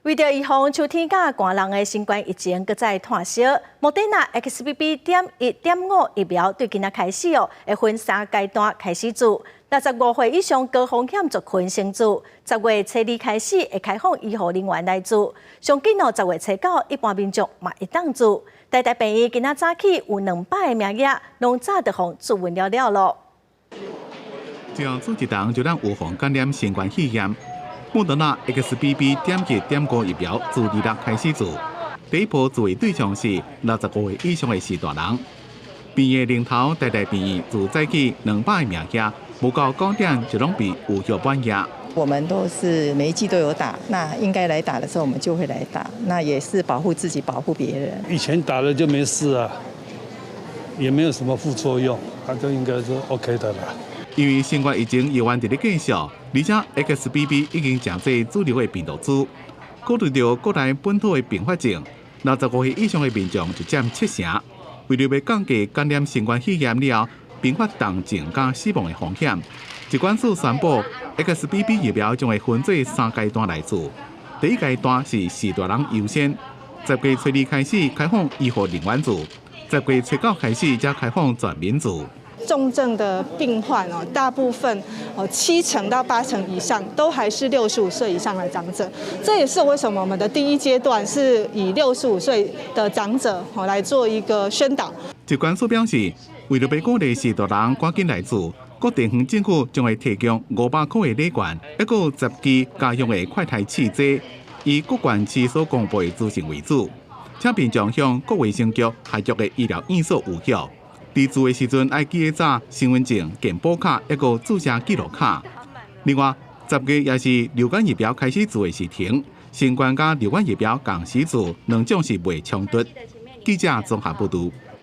為著預防秋天佮寒人的新冠疫情閣再湠燒，莫德納 XBB.1.5疫苗對今仔開始哦，會分三階段開始注。65歲以上高風險族群先注，10月初二開始會開放醫護人員來注，上緊哦10月初九一般民眾嘛會當注。台大病院今仔早起有200個名額，攏早就予注完了了囉。只要注一針就能預防感染新冠肺炎。莫德納 XBB.1.5疫苗自二六開始注，第一波注的對象是65歲以上的序大人。病院林頭台大病院自早起200個名額，無到9點就攏被預約滿額。我們都是每一劑都有打，那應該來打的時候我們就會來打，那也是保護自己，保護別人。以前打了就沒事啊，也沒有什麼副作用，那就應該是 OK 的啦。因為新冠疫情猶原佇咧繼續，而且 XBB 已經成做主流的病毒株，考慮著國內本土的併發症，65歲以上的民眾就佔七成。為著欲降低感染新冠肺炎了後併發重症佮死亡的風險，疾管署宣布，XBB 疫苗將會分做三階段來注。第一階段是序大人優先，10月初二開始開放醫護人員注，10月初九開始才開放全民注。重症的病患哦，大部分哦7成到8成以上都還是六十五歲以上的長者，這也是為什麼我們的第一階段是以六十五歲的長者哦來做一個宣導。疾管署表示，為著欲鼓勵序大人趕緊來注，各地方政府將會提供500塊的禮券，抑閣有10支家用的快篩試劑，以各縣市所公布的資訊為主，請民眾向各衛生局合約的醫療院所預約。佇注的時陣愛記得帶身份證、健保卡，抑閣注射記錄卡。另外，10月也是流感疫苗開始注的時程，新冠佮流感疫苗仝時注，兩種是袂衝突。記者綜合報導。